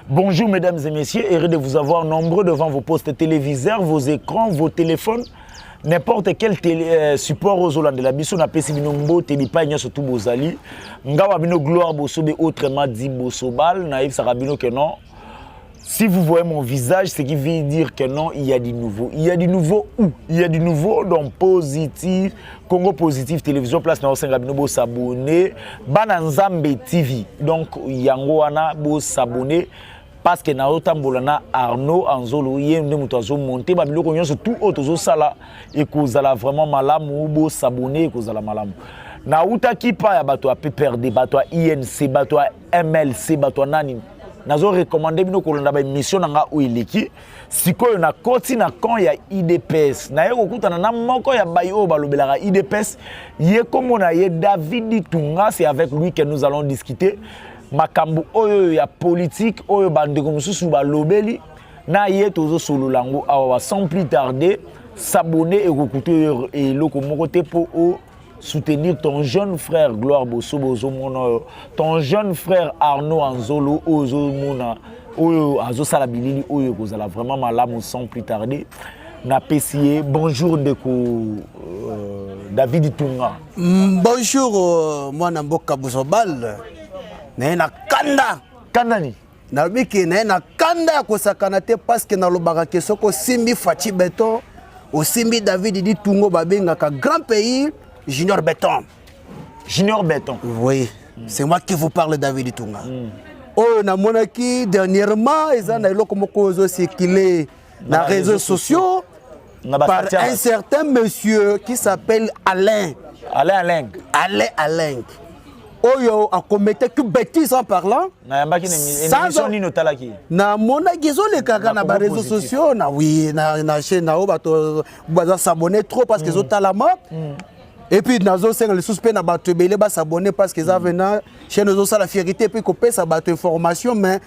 Bonjour mesdames et messieurs, heureux de vous avoir nombreux devant vos postes téléviseurs, vos écrans, vos téléphones, n'importe quel télé, support ozolandela biso. Napesi bino mbote bipai nyonso tu bozali. Ngawa bino Gloire Bosobe, autrement dit Bosobal. Nayebisaka bino que non, si vous voyez mon visage, ce qui veut dire que non, il y a du nouveau. Il y a du nouveau où? Il y a du nouveau dans Positif, Congo Positif Télévision, place na osenga bino bo s'abonner, Bana Nzambe TV. Donc yango wana, bo s'abonner parce que na otambola na Arnaud Anzolo, ye nde moto azomonte ba biloko nyonso tout oyo tozosala. Ekozala vraiment malamu, bo s'abonner, ekozala malamu. Nautaki pa ya bato ya PPRD, bato ya INC, bato ya MLC, bato ya nani. Nazo recommander bino kolanda baémission na nga oyo eleki. Sikoyo nakoti na camp ya UDPS, naye kokutana na moko ya bai oyo balobelaka UDPS. Ye kombo na ye David Tunga. C'est avec lui que nous allons discuter makambo oyo ya politique oyo bandeko mosusu balobeli. Na ye tozosolola yango awa. Sans plus tarder, s'abonner ekokuta eloko moko te mpo o soutenir ton jeune frère Gloire Bosobo ozomona oyo, ton jeune frère Arnaud Anzolo oyo ozomona, oyo azosala bilili oyo. Ekozala vraiment malamu. Sans plus tarder, napesi ye bonjour, ndeko David Tunga. Bonjour, mwana mboka Bosobal. Naye na kanda. Kanda nini? Nalobi ke naye na kanda ya kosakana te, parce que nalobaka ke soki osimbi Fatshi Béton, osimbi David Ditungo, babengaka Grand Pays Junior Béton. Junior Béton. Oui, c'est moi qui vous parle, David Ditunga. Oyo namonaki dernièrement, eza na eloko moko ozocircule na réseaux sociaux na par un certain monsieur qui s'appelle Alain. Alain Alain. Alain Alain oyo akometaki bêtise en parlant. Nayambaki na émission nini otalaki? Namonaki ezolekaka na Congo baréseaux Positif. sociaux na, oui, na chaîne na oyo bato baza s'abonner trop parce que ezotalama. Et puis nazosenga lisusu mpe na bato ebele bas'abonner, parce que eza vena chaîne ezosala fierté mpe kopesa bato information. Mais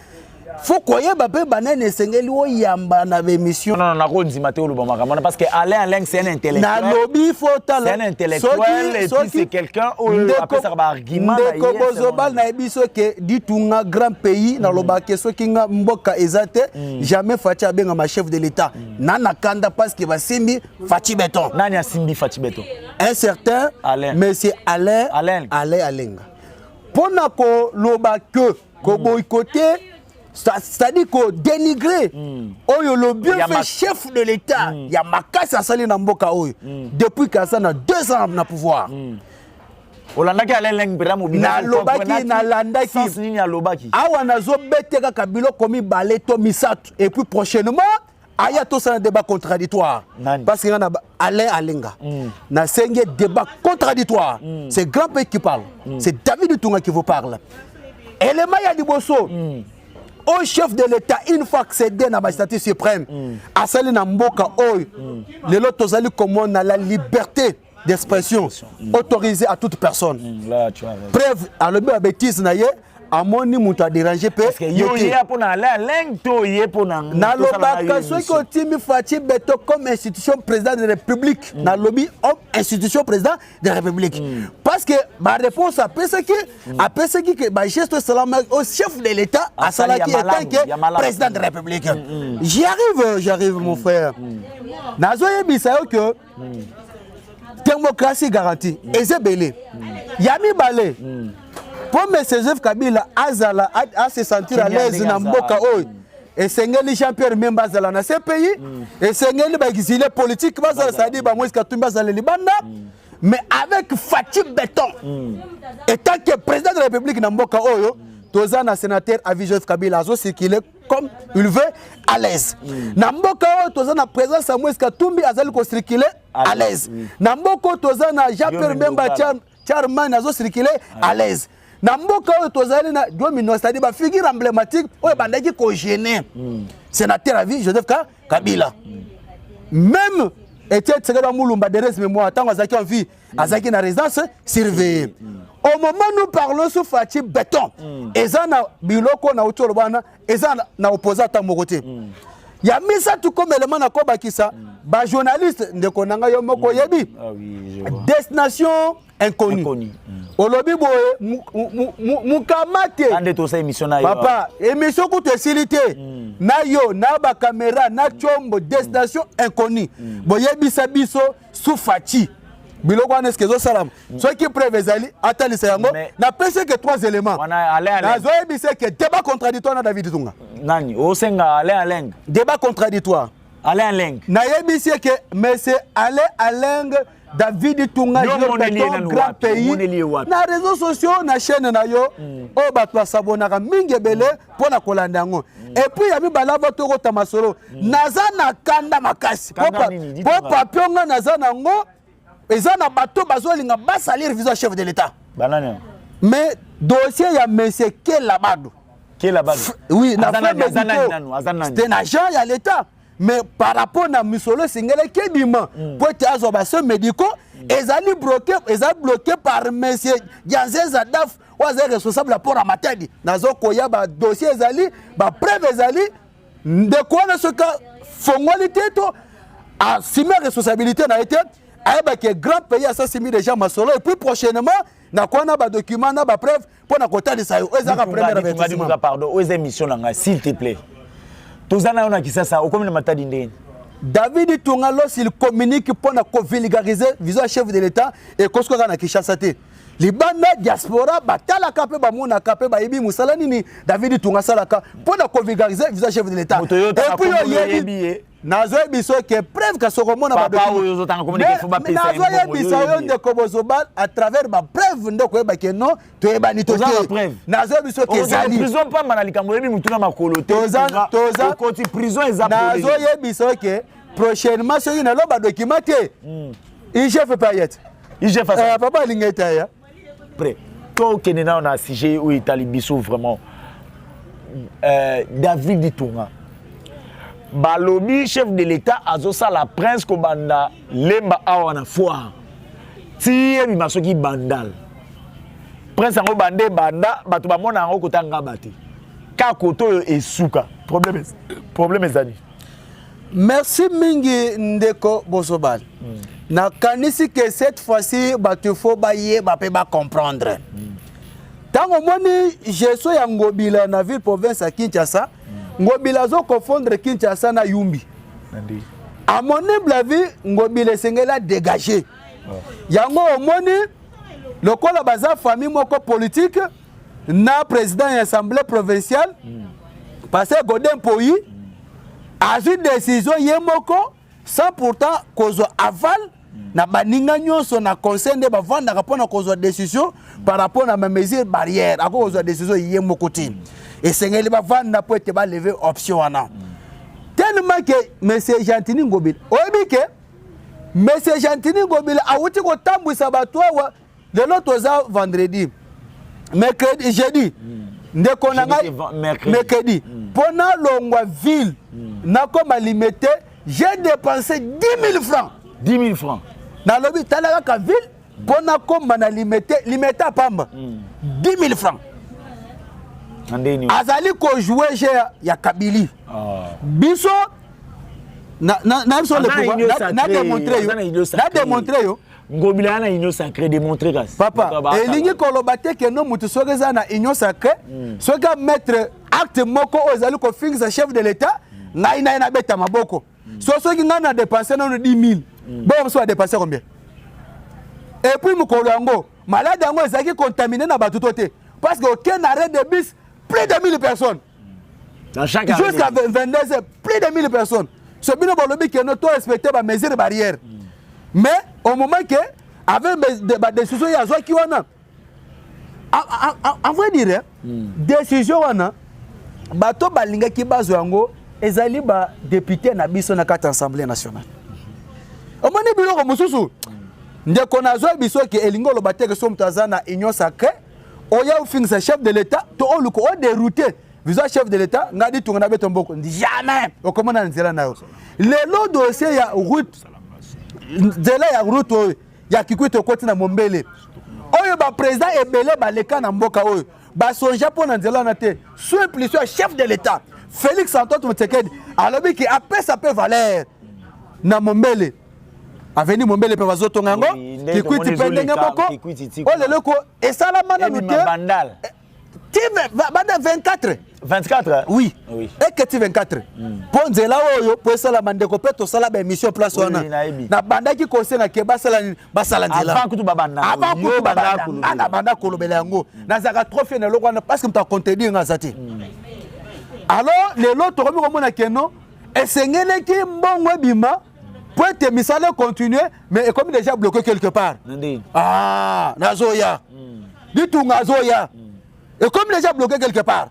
faut koyeba mpe banani esengeli oyamba na baémission. Non, non, nakondima te oloba makambo wana, parce que Alain Alain, c'est un intellectuel. Nalobi faut tala. C'est un intellectuel et puis c'est quelqu'un oyo apesaka baargument na Ndeko ye. Bozobal, nayebi soki Ditunga Grand Pays, nalobaka soki nga mboka eza te, jamais Fatshi abengama chef de l'État. Na kanda parce que basimbi Fatshi Béton. Nani asimbi Fatshi Béton? Un certain Alain. Monsieur Alain. Alain. Alain Alenga, mpona koloba ke koboycotter, c'est-à-dire kodénigrer oyo le bienfait chef de l'État ya makasi asali na mboka oyo depuis kaza na 2 ans na pouvoir. Olandaki Alain Leng mpenza mobimba? Nalobaki, nalandaki. Sens nini alobaki? Awa nazobete kaka biloko mibale to misato, et puis prochainement aya tosala débat contradictoire. Nani? Parce que nga na Alain Alenga, nasengi débat contradictoire. C'est Grand Pays qui parle, c'est David Tunga qui vous parle. Élément ya liboso oyo chef de l'État, une fois accédé na bastatut suprême, asali na mboka oyo lelo tozali komona la liberté d'expression autorisée à toute personne. Là tu as raison. Preuve, alobi babêtises na ye, amoni moto adérange mpe Parce que yo ye te. ye mpona Alain Leng to ye mpona Nalobaka soki otimi Fatshi Béton comme institution président de la République, nalobi homme institution président de la République, parce que baréponse apesaki ke bageste esalamaki au chef de l'État Asali asalaki ya malamu, en tant que ya malamu. président de la République. J'arrive, j'arrive, mon frère. Nazoyebisa yo ke démocratie garantie eza ebele. Ya mibale, mpo monsieur Joseph Kabila azala ase sentir à Kimia l'aise ndenge na azala. mboka oyo, esengeli Jean Pierre Memba azala na CPI, esengeli baexilé politique bazala, c'est-à-dire bamoïse Katumbi bazala libanda. Mais avec Fatshi Béton en tant que président de la République na mboka oyo, toza na sénateur à vie Joseph Kabila azocircule comme il veut, à l'aise. Na mboka oyo toza na présence ya Moïse Katumbi, azali kocircule à l'aise. Na mboka oyo toza na Jean Pierre Bemba Charman, azocircule à l'aise. Na mboka oyo tozali na Domino, c'est-à-dire bafigure emblématique oyo ebandaki kogêner sénateur à vie Joseph Kabila. Même Etienne Tshisekedi wa Mulumba d'heureuse mémoire, ntango azalaki en vie, azalaki na résidence surveillée. Au moment nous parlons, sur Fatshi Béton, eza na biloko na uti oloba wana, eza na opposant ata moko te. Ya misato, comme élément na kobakisa, bajournaliste, ndeko na ngai, yo moko oyebi Ah oui, je vois. Destination Inconnue. Inconnu. Olobi boye, mukama te. Nde tosala émission na yo. Papa, émission kutu esili te. Na yo na bacaméra na tiombo, destination inconnue. Boyebisa biso sufaci biloko wana eske ezosalama. Soki preuve ezali, atalisa yango. Napesi ke trois éléments. Nazoyebisa ke débat contradictoire na David Tunga. Nani osenga? Alain Aleng. Débat contradictoire. Alain Aleng. Nayebisi ke monsieur Alain Aleng, David Tunga, grand pays, na réseaux sociaux, na chaîne na yo oyo bato basabonaka mingi ebele mpo na kolanda yango. Et puis ya mibale, ava tokota masolo, naza na kanda makasi mpo papier nga naza nango eza na bato bazolinga basalir vision chef de l'État. Mais dossier ya monsieur Kelabado. Kelabado. Oui, na frais médicaux, c'est un agent ya l'État, mais par rapport na misolo esengelaki ebima mpo ete azwa basoins médicaux, ezali bloqué, eza bloqué par monsieur Dianzeza Daf oyo azali responsable ya port ya Matadi. Nazokoya, badossier ezali, bapreuve ezali. Ndeko wana soki fongoli te to asimi responsabilité na ye te, ayebaki grand pays asasimi déjà masolo. Et puis prochainement nakoya na badocument na bapreuve mpo na kotalisa yo. Oyo ezaka première avertissement. Pardon, oyo eza émission na ngai, s'il te plaît. Toza na yo na Kisasa, okomi na Matadi ndeni? David Tunga, lorsqu'il communique mpo na kovulgariser vision ya chef de l'État, ekosi kaka na Kinshasa te, libanda, diaspora batalaka mpe bamonaka mpe bayebi mosala nini David Tunga asalaka mpo na kovulgariser vision ya chef de l'État. Et puis oyebi, nazoyebi so ke preuve kasi okomona. Nazoyebisa yo, ndeko Bozoba, à travers bapreuve nde okoyeba ke non, toyebani to te. Nazoyebi so ke ezali prison pamba na likambo oyebi mutu na makolo te. Okoti prison eza. Nazoyebisa yo ke prochainement soki naloba document te, IGF mpe aye te. IGF. Papa alingi ete aya. Prêt, tokende nano na sujet oyo etali biso vraiment. David Ditunga, balobi chef de l'État azosala prince kobanda Lemba awa na foire ti ebima soki Bandal. Prince yango banda ebanda, bato bamona yango kota Ngaba te, ka kote oyo esuka. Problème ezali. Merci mingi, ndeko Bozobal. Nakanisi ke cette fois-ci bato fo bayeba mpe bacomprendre. Ntango omoni gestion ya Ngobila na ville province ya Kinshasa, Ngobila azoconfondre Kinshasa na Yumbi. À mon humble avis, Ngobila esengeli adégage yango. Omoni lokola baza famille moko politique na président ya assemblée provinciale, pasteur Godin Poi, azwi décision ye moko sans pourtant kozwa aval na baninga nyonso na conseil nde bavandaka mpona kozwa décision par rapport na bamesure barrière. Akoki kozwa décision ye moko te, esengeli bavanda mpo ete balever option wana, tellement ke monsieur Gentini Ngobila, oyebi ke monsieur Gentini Ngobila awuti kotambwisa bato awa. Lelo toza vendredi, mercredi, jeudi. Ndeko na ngai, mercredi mpo nalongwa ville nakoma Limete, j'ai dépensé 10 000 francs. 10 000 francs. Nalobi tala kaka ville mpo nakoma na Limete, Limete apamba, 10 000 francs. Azali kojouer jeu ya Kabili. Biso na biso na démontre yo, na démontre yo. Ngobila na union sacrée, démontre kasi. Papa, elingi koloba te ke no motu soki eza na union sacrée, soki amettre acte moko oyo ezali kofingisa chef de l'État, ngai na ye nabeta maboko. So soki ngai na dépense nano 10 000, bongo mosusu adépense combien? Et puis mokolo yango malade yango ezalaki contaminé na bato to te, parce que okende arrêt de bus, plus de 1000 personnes jusqu'à 22 heures, plus de 1000 personnes. So bino bolobi ke no to respecter bamesure barrière, mais au moment que avec badécision ye azwaki wana, en vrai dire, décision wana bato balingaki bazwa yango ezali badéputé na biso na kati ya Assemblée nationale. Omoni biloko mosusu, ndeko, nazwa biso ke elingi oloba te ke so moto aza na union sacrée, oya ofingisa chef de l'État to oluka odéroute vision chef de l'État, ngai Ditunga na beto mboko, jamais okomona na nzela na yo. Lelo dossier ya route, nzela ya route oyo ya Kikwit okoti na Mombele, oyo baprésident ebele baleka na mboka oyo basonja mpo na nzela wana te. Sous impulsion ya chef de l'État Félix Antoine Tshisekedi, alobi ke apesa mpe valeur na Mombele. Avenue Mombele mpe bazotonga yango. Kikwiti mpe ndenge moko. Oyo lelo ko esalama nanu te. Ti banda 24. 24? Oui. Oui. Eketi 24. Mpo nzela oyo mpo esalama ndeko mpe tosala ba émission place wana. Nabandaki kosenga ke basala nini? Basala nzela. Avant kutu babanda. Avant kutu babanda. Nga nabanda kolobela yango. Nazalaka trop fier na eloko wana parce que moto acontredire nga aza te. Alors lelo tokomi komona ke non esengeleki mbongo ebima po ete misala econtinue mais ekomi déjà bloqué quelque part. Ah, nazoya. Litunga azoya. Ekomi déjà bloqué quelque part.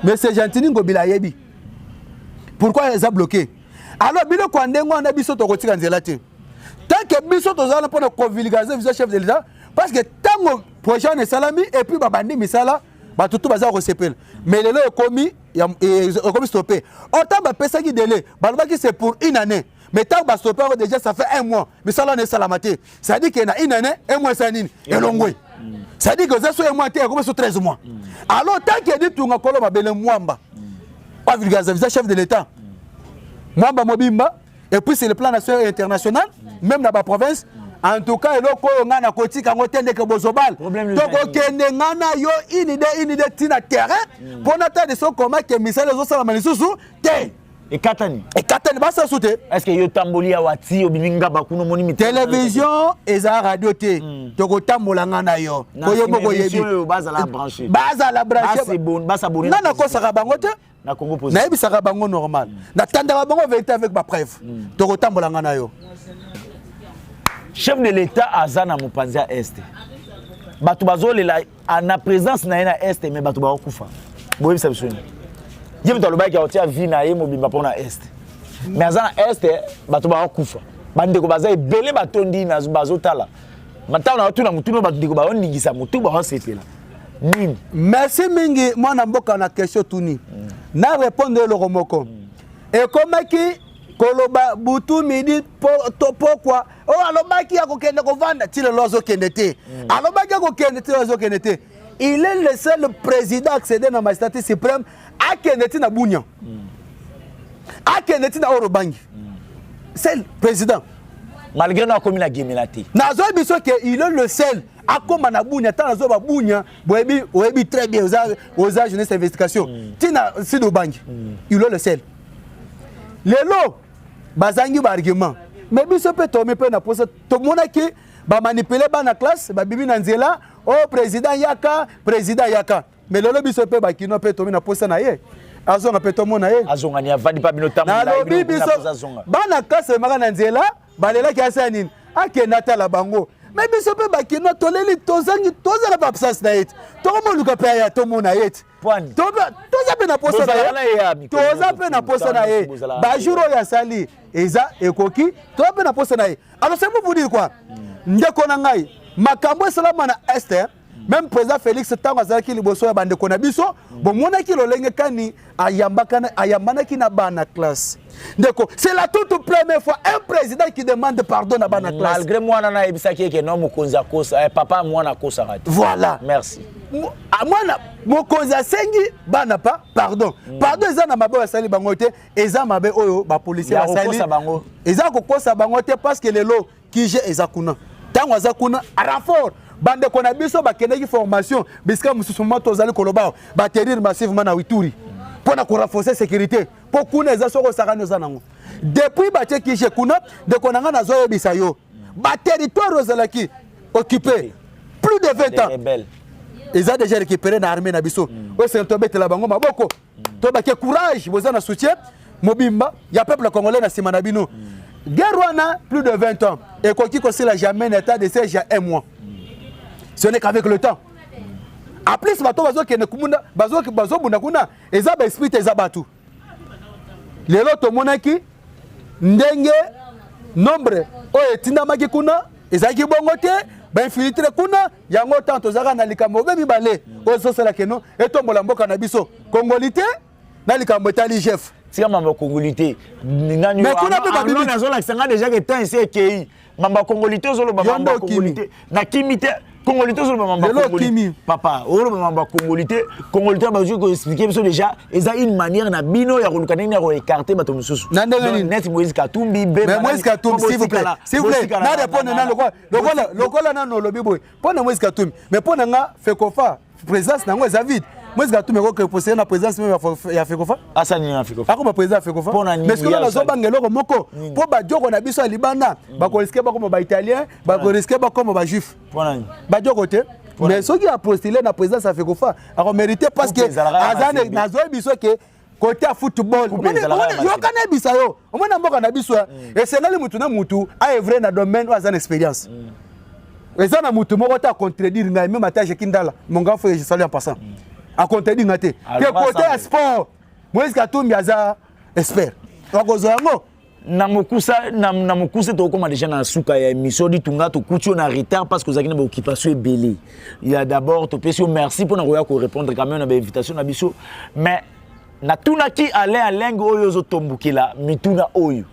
Mais c'est Gentiny Ngobila ayebi pourquoi eza bloqué. Alors biloko ya ndenge wana biso tokotika nzela te. Tant que biso tozala mpona kovulgariser vision chef de l'État, parce que ntango projet wana esalami et puis babandi misala, bato tu baza kosepela. Mais lelo ekomi ekomi stoppé. Autant bapesaki délai, balobaki c'est pour une année. Mais tant bastoppé yango déjà ça fait un mois. Misala wana esalama te. C'est-à-dire que na une année, un mois esala nini? Elongwe. C'est-à-dire que eza so un mois te, ekomi so 13 mois. Alors tant que Ditunga kolo mabele Mwamba, avulgariser vision chef de l'État, Mwamba mobimba, et puis c'est le plan national et international, même dans la province. En tout cas, eloko oyo ngai nakotika yango te ndeke bozobala. Tokokende ngai na yo une idée, une idée tina terrain mpo natala so koma ke misala ezosalama lisusu te. Ekatani. Ekatani basala su te. Est-ce que yo tamboli awa ti obimi ngaba kuna omoni télévision eza radio te? Tokotambola ngai na yo. Po yo moko oyebi. Bazala branché. Bazala branché. Basabone. Ngai nakosaka bango te. Na Congo positif. Nayebisaka bango normal. Natandaka bango vérité avec ba preuve. Tokotambola ngai na yo. Chef de l'État aza na mopanzi ya Est. Bato bazolela na présence na ye na Est, mais bato bakokufa. Boyebisa biso nini? Ye moto alobaki akotia vie na ye mobimba mpona Est. Mais aza na Est, bato bakokufa. Bandeko baza ebele batondi bazotala. Ntango na batuna motuna, bandeko baoningisa motu baosepela. Nini? Merci mingi mwana mboka na question tuni. Na répondre eloko moko. Ekomaki koloba butu midi to pokwa oyo alobaki akokende kovanda ti lelo azokende te. Alobaki akokende ti lelo azokende te. Il est le seul président accédé na magistrature suprême akende ti na Bunia. Akende ti na Orobangi. Seul président. Malgré na akomi na Gemena te. Nazoyebi biso ke il est le seul akoma na Bunia. Ntango nazoba Bunia, boyebi, oyebi très bien, oza jeunesse investigation. Ti na Sud Ubangi. Il est le seul. Lelo bazangi ba argument. Mais biso pe tomi pe na posa tomonaki ba manipuler bana classe babibi na nzela, oh président yaka, président yaka. Mais lelo biso pe bakino pe tomi na posa na ye. Azonga pe tomona ye. Azonga ni avandi pa bino tambola. Nalobi biso bana classe maka na nzela balelaki asa nini? Akende atala bango. Mais biso pe bakino toleli tozangi tozala ba absence na ye. Tokomoluka pe aya tomona ye. Toza pe na posa na ye. Toza pe na posa na ye. Ba jour oyo asali eza ekoki, toza pe na posa na ye. Alors c'est pour vous dire quoi? Ndeko na ngai, makambo esalama na Est, même président Félix ntango azalaki liboso ya bandeko na biso, bomonaki lolenge kani ayambanaki na bana classe. Ndeko, c'est la toute première fois un président qui demande pardon na bana classe. Malgré mwana na yebisaki eke non mokonzi akosa, papa mwana akosaka te. Voilà. Merci. Mwana mokonzi asengi bana pa pardon. Pardon eza na mabe asali bango te, eza mabe oyo ba policier basali. Eza kokosa bango te parce que lelo kije eza kuna. Tango aza kuna renfort bandeko na biso bakendaki formation bisika mosusu mwa tozali koloba ba terrir massivement na Ituri mpona ko renforcer sécurité po kuna eza soko osakani oza nango. Depuis batie kije kuna ndeko na nga nazoyebisa yo ba territoire ozalaki occupé plus de 20 ans eza déjà récupéré na armée na biso. Oyo esengeli tobetela bango maboko, tobake courage, boza na soutien mobimba ya peuple congolais na nsima na bino. Guerre wana plus de 20 ans ekoki kosila jamais na état de siège ya un mois. Ce n'est qu'avec le temps. En plus bato bazokende kumunda, bazobunda kuna eza ba esprit te, eza bato. Lelo tomonaki ndenge nombre oyo etindamaki kuna ezalaki bongo te, ba infiltré kuna yango. Tant tozalaka na likambo obe mibale oyo ezosala keno etombola mboka na biso, kongoli te na likambo etali chef. Tika mambo ya kongoli te. Nani? Mais kuna mpe babibi. Nazolakisa nga déjà ke temps esi ekei. Mambo ya kongoli te ozoloba, mambo ya kongoli te, nakimi te. Congolité, ozoloba mambo ya Lelo congoli- okimi. Papa, oloba mambo ya congolité. Congolité, bazwi koexpliquer biso déjà, eza une manière na bino ya koluka ndenge ya koécarter bato mosusu. Na ndenge Donc, nini? neti Moïse Katumbi, Bemba, Mais Moïse nani, Katumbi, po s'il vous plaît, s'il vous plaît, na répondre na lokola lokola lokola nano olobi boye mpo na Moïse Katumbi, mais mpo na nga Fecofa, présidence nango eza vide. Moïse Katumbi akoki postuler na présidence même ya Fecofa. Asali nini na Fecofa? Akoma président ya Fecofa. Mpo na nini Mais sikoyo ye asali? nazobanga eloko moko, mpo badioko na biso ya libanda bakorisquer bakoma baitalien, bakorisquer bakoma bajuif. Mpo na nini? Badioko te, mais soki apostule na présidence ya Fecofa, akomérite parce que Coupe ezalaka ya aza Mazembe. Nazoyebi biso ke côté ya football Coupe ezalaka ya Mazembe. yoka nayebisa yo, omoni na mboka na biso esengeli mutu na mutu aœuvrer na domaine oyo aza na expérience. Eza na mutu moko te acontredire ngai, même ata Jeki Ndala, mon grand frère, je salue en passant, acontredire ngai te ke Alors, côté ya ensemble. sport, Moïse Katumbi aza expert, akozwa yango. Na mokuse, tokóma déjà na suka ya émission. Ditunga, tokuti yo na retard parce que ozalaki na baoccupation ebele. Ya d'abord topesi yo merci mpona koya korépondre quand même na bainvitation na biso. Mais natunaki Alain Alenge oyo ozotombukela mituna oyo: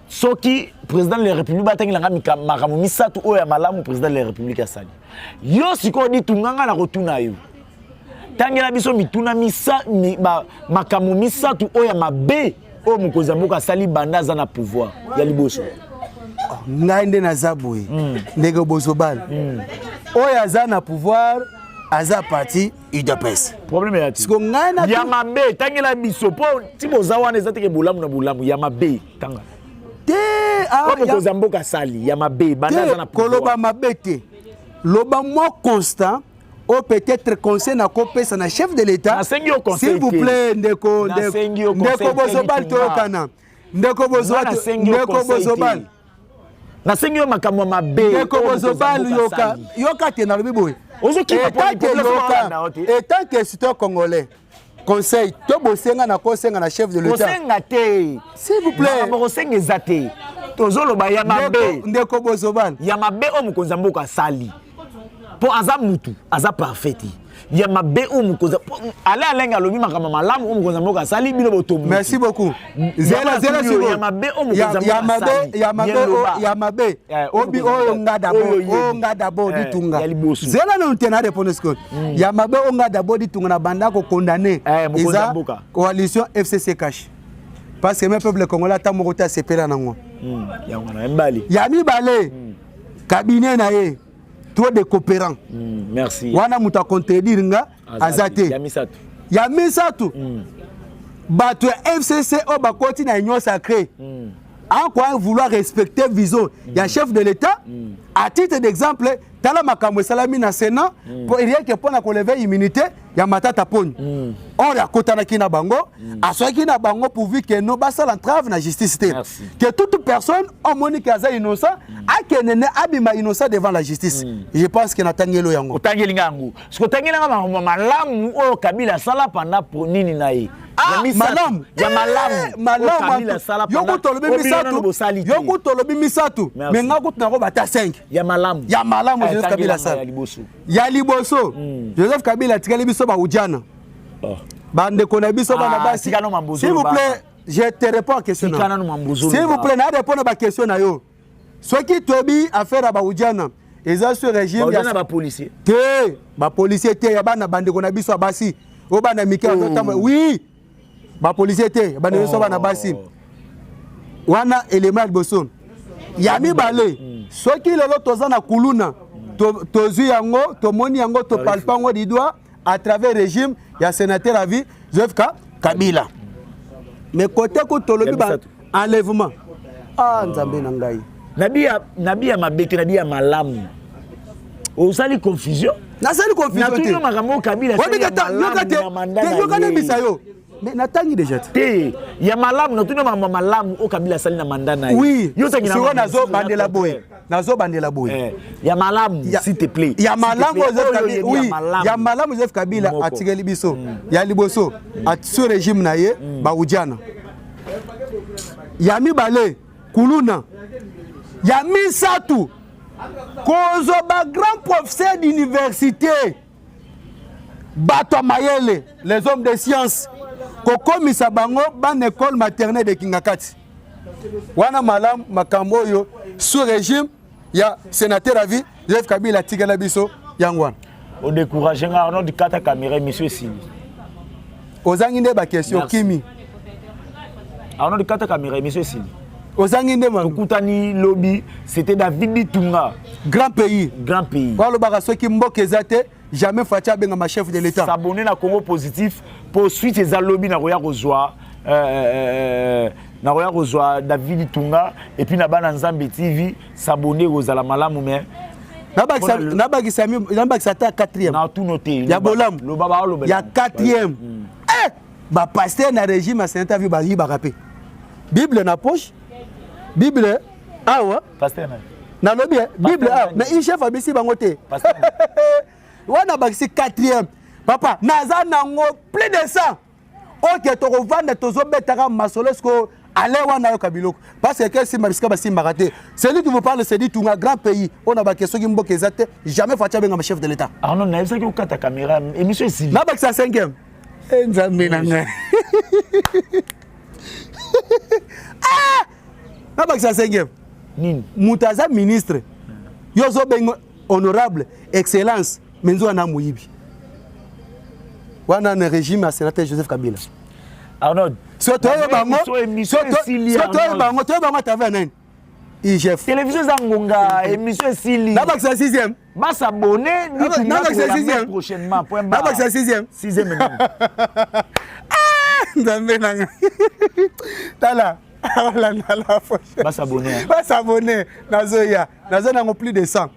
soki président de la République batangelanga makambo misato oyo ya malamu président de la République asali, yo sikoyo Ditunga, nga na kotuna yo: tangela biso mituna makambo misato oyo ya mabe oyo mokonzi ya mboka asali banda aza na pouvoir, ya liboso. Ngai nde naza boye, ndenge bozobala oyo aza na pouvoir aza parti UDPS. Problème ya ti Siko ngai na ya mabe, tangela biso, mpo ti boza wana eza teke bolamu na bolamu. Ya mabe, tanga. Te, ah, oyo mokonzi ya mboka asali ya mabe banda aza na te, koloba pouvoir. Mabe te, loba mwa constant oyo peut-être conseil nakopesa na chef de l'État. Nasengi yo conseil S'il vous te. plaît, ndeko. Nasengi yo conseil Ndeko te, Bozobal, Litunga. toyokana, ndeko Nga Bozobal, nasengi yo ndeko conseil te. Bozobal. Nasengi yo makambo ya mabe Ndeko oyo mokonzi ya Bozobal, mboka yoka. asali. Yoka te, nalobi boye. Ozokima Etant que population yoka, balanda yo te. etant que citoyen congolais, conseil to bosenga na kosenga na chef de l'État. Kosenga te. S'il vous plaît. Makambo kosenga eza te, tozoloba ya mabe. Ndeko Bozobal. Ya mabe oyo mokonzi ya mboka asali, mpo aza mutu aza parfait te. Ya mabe oyo mokonzi, ale Alenge alobi makambo malamu oyo mokonzi ya mboka asali, bino botomboki. Merci beaucoup. Zela, zela. Sikoyo ya mabe oyo mokonzi ya Ya mboka mabe asali. Ya mabe Ye loba. Ya mabe Oyo obi mokonzi ya oyo mboka- nga d'abord oyo yebi. Oyo nga d'abord Ditunga. Ya liboso. Zela nanu te, na répondre sikoyo. Ya mabe oyo nga d'abord Ditunga na banda kokondamner Mokonzi ya eza mboka. coalition FCC CACH, parce que même peuple congolais ata moko te asepela nango. Yango wana ya mibale. Ya mibale, cabinet na ye, trop de coopérants. Merci. Wana moto acontredire nga aza te. Ya misato. Ya misato, bato ya FCC oyo bakoti na Union sacrée en quoi vouloir respecter vision ya chef de l'État. À titre d'exemple, tala makambo esalami na Sénat po rien que mpona kolever immunité ya Matata Ponyo. Or akotanaki na bango, aswaki na bango pourvu que no basala entrave na justice te, Merci. que toute personne omoni ke aza innocent akende ne abima innocent devant la justice. Je pense que natangeli yango. Otangeli nga yango. Soki otangeli nga makambo malamu oyo Kabila asala pendant nini na ye. Ah, Ya misato. Malamu. Ya malamu Eh, malamu. oyo Kabila asala Yo pendant- kutu olobi oyo bino nano misato. bosali te. Yo kutu olobi misato. Merci. Mais nga kutu nango bata 5. Ya malamu. Ya malamu Eh, Joseph tangela Kabila nga asala. ya liboso. Ya liboso, Joseph Kabila atikali biso baujana, Oh. bandeko na biso bana Ah, basi. tika no mambozo S'il vous loba. plaît, je te réponds question Tika na. nano mambozo S'il vous loba. plaît, na répondre ba question na yo. Soki toyebi affaire ya baujana, eza sur régime Baujana ya bapolicier. Te, bapolicier te, ya bana, bandeko na biso ya basi oyo bana mike bazotambola. Oui, bapolicier te, bandeko biso bana basi. Wana elema ya liboso. Ya mibale, soki lelo toza na kuluna, tozwi yango, tomoni yango, topalpa yango du doigt à travers régime ya sénateur à vie Joseph Kabila. Mais côté ko tolobi ba enlèvement, ah, Nzambe na ngai. Nabi ya mabe te, nabi ya malamu. Osali confusion. Nasali confusion te. Natuni makambo Kabila. Yoka, nayebisa yo, mais natangi déjà te. Te, ya malamu, natuni makambo malamu oyo Kabila asali na mandat na ye. Oui, sikoyo nazobandela boye, nazobandela boye. Ya malamu, s'il te plaît. Ya malamu, oui, ya malamu Joseph Kabila atikeli biso, ya liboso, sur régime na ye, baujana. Ya mibale, kuluna. Ya misato, kozwa bagrand professeur d'université, bato ya mayele, les hommes de science, kokomisa bango bana école maternelle de Kingakati. Wana malamu, makambo oyo sous régime ya sénateur à vie. Joseph Kabila atikela biso yango wana. Odécourage nga, Arnold, kata caméra, émission esili. Ozangi nde baquestion, okimi. Arnold, kata caméra, émission esili. Ozangi nde. Tokutani lobi. C'était David Ditunga. Grand pays. Grand pays. Balobaka soki mboka eza te, jamais Fatshi abengama chef de l'État. S'abonner na Congo Positif po suite eza lobi. Nakoya kozwa nakoya kozwa David Ditunga et puis na bana Nzambe TV. S'abonner, kozala malamu, mais Nabakisa ata quatrième. Na tuno te. Ya bolamu. Loba, baolobela. Ya quatrième, eh, bapasteur na régime ya sénateur vi bayibaka mpe Bible na poche, Bible awa. Pasteur na Nalobi Bible awa, mais IGF abisi bango te. Wana bakisi quatrième. Papa, naza nango plus de 100. Ok, tokovanda, tozobetaka masolo siko ale wana, ayoka biloko parce que ke simba bisika basimbaka te. Celui qui vous parle, c'est Ditunga, grand pays. Oyo na bake soki mboka eza te, jamais Fatshi abengama chef de l'État. Arnold, nayebisaki okata caméra, émission esili. Nabakisa cinquième. E Nzambe na ngai! Ah! Nabakisa cinquième. Nini? Moto aza ministre, yo ozobenga honorable, excellence, mais nzo wana moyibi wana na régime ya sénateur Joseph Kabila. Arnold. So toyeba bango, so toyeba bango, toyeba bango à travers nani? IGF. Télévision eza ngonga, émission esili. Nabakisa sixième. Basabone. Nabakisa sixième. Prochainement, point barre. Nabakisa sixième. Sixième nini? Nzambe na ngai, tala, olanda la. Basabone. Basabone, nazoya, naza nango plus de 100.